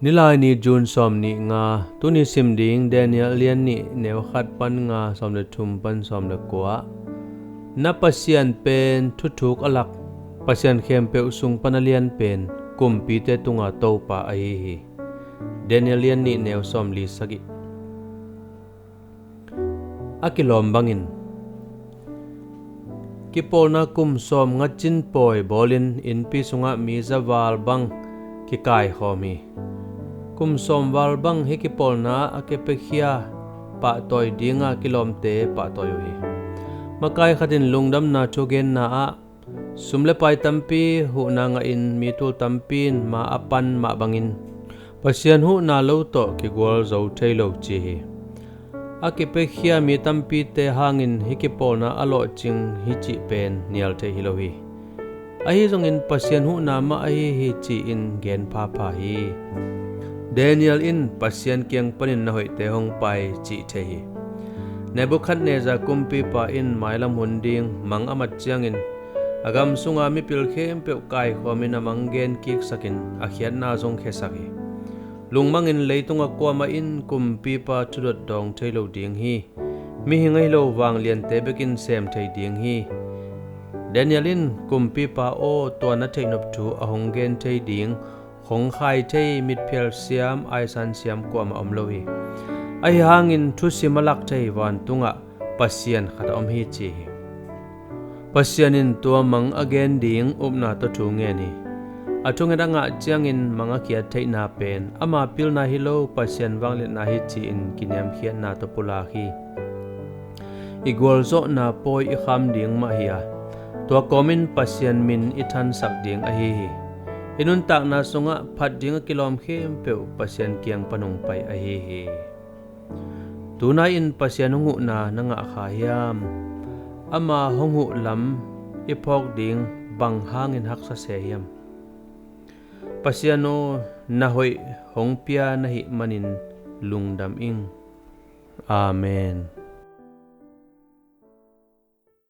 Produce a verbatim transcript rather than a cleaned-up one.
Nilaini June sawm nih nga. Tuni sim ding Daniel lian nih neu khat pan nga, sawm le thum pan sawm le kua. Na Pasian pen thuthuk a lak, Pasian khempeuh sung pan a lian pen, kumpite tunga Topa ahi hi. Daniel lian nih neu sawm li sagih. A kilawm bangin, kipawlna kum sawm nga cin pawi bawlin innpi sungah mi za val bang kikaikhawm hi. Kum sawm val bang hih kipawlna a kipiakhia pahtawi dinga kilawmte pahtawi uh hi. Makai khatin lungdamna thugenna ah sum le pai tampi huhna ngahin mi tul tampi in ma a pan mah bangin Pasian huhna lo tawh kigual zo thei lo ci hi. A kipiakhia mi tampite hangin hih kipawlna a lawhcing hi cih pen nial theih hi lo hi. Ahi zongin Pasian huhna mah ahi hi ci-in gen phapha hi. Daniel in Pasian kiang panin na hoihte hong pai cih thei hi. Nebukhadnezzar kumpipa in mailam hun ding mang a mat ciangin a gam sunga mipil khempeuh kaikhawmin a mang gen kiksakin a khiatna zong khiasak hi. Lungmangin leitunga kuamah in kumpipa thudot dawng thei lo ding hi. Mihing ahi lo vangliante bekin sem thei ding hi. Daniel in kumpipa aw tua na theihnop thu a hong gen thei ding, khong khai thei, mitphial siam, aisan siam kuamah om lo hi. Ahi hangin thusim a lak thei vantungah Pasian khat a om hi ci hi. Pasian in tua mang a gen ding upna tawh thu ngen hi. A thunget a ngah ciangin mang a khiat theihna pen ama pilna hi lo, Pasian vangliatna hi ci-in kiniamkhiatna tawh pulak hi. I gualzawhna pawi i kham ding mah hi a, tua kawmin Pasian min i thansak ding ahi hi. I nuntakna sungah phat ding a kilawm khempeuh Pasian kiang pan hong pai ahi hi. Tunai-in Pasian hong huhna na ngah kha hiam? Ama hong huh lam i phawk ding bang hangin haksa se hiam? Pasian aw, na hoih hong pia na hih manin lungdam ing. Amen.